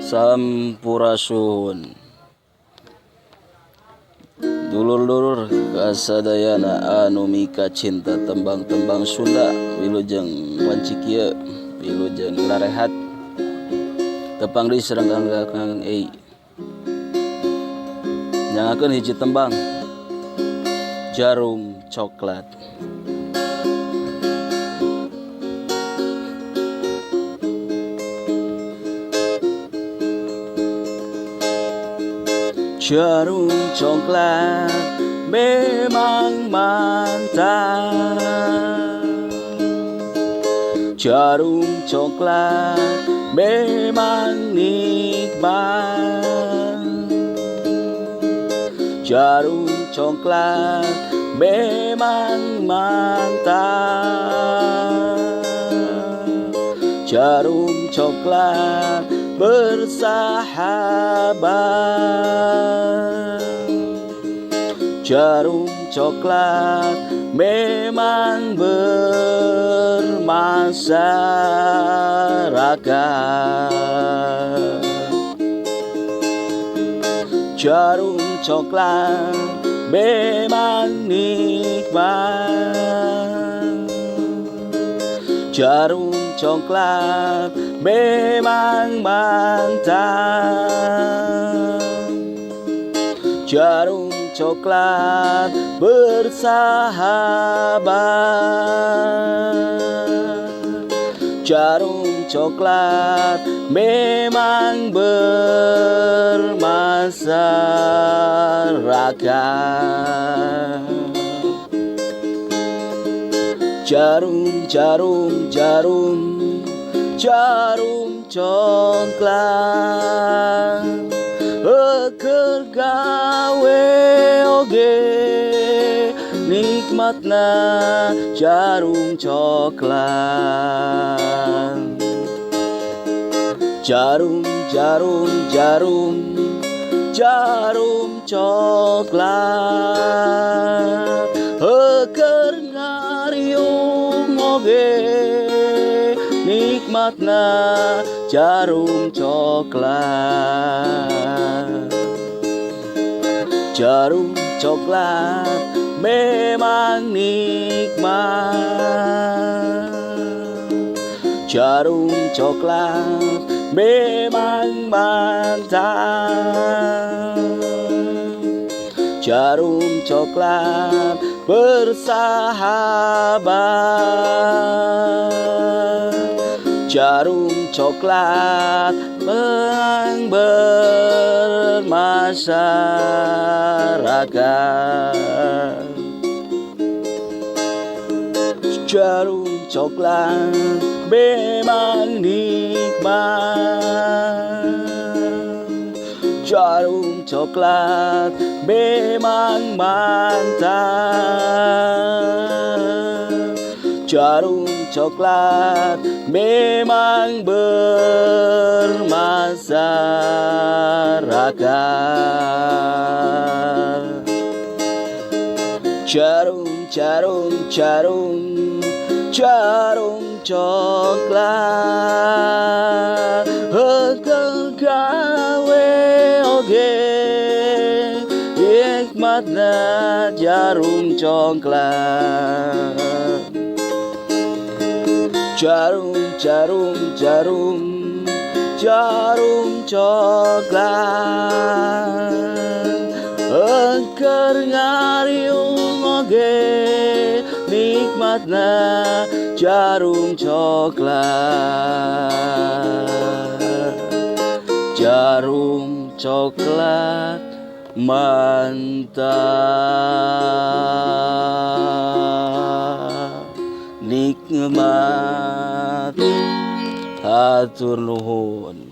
Sampurasun. Dulur-dulur kasadayana anu mika cinta tembang-tembang Sunda, wilujeng wanci kieu, wilujeng rarehat. Tepang deui sareng Kang Ei. Nyangakeun hiji tembang Jarum Coklat. Jarum coklat memang mantap, jarum coklat memang nikmat, jarum coklat memang mantap, jarum coklat bersahabat, jarum coklat memang bermasyarakat, jarum coklat memang nikmat, jarum coklat memang mantap, jarum coklat bersahabat, jarum coklat memang bermasyarakat. Jarum, jarum, jarum, jarum coklat, keur gawe oge nikmatna jarum coklat. Jarum, jarum, jarum, jarum coklat, keur ngariung oge nikmatna jarum coklat. Jarum coklat memang nikmat, jarum coklat memang mantap, jarum coklat bersahabat, jarum coklat memang bermasyarakat. Jarum coklat memang nikmat, jarum coklat memang mantap, jarum coklat memang bermasyarakat. Jarum, jarum, jarum, jarum coklat, keur gawe oge nikmatna jarum coklat. Jarum, jarum, jarum, jarum coklat, keur ngariung oge nikmatna jarum coklat. Jarum coklat mantap, nikmat, hatur nuhun.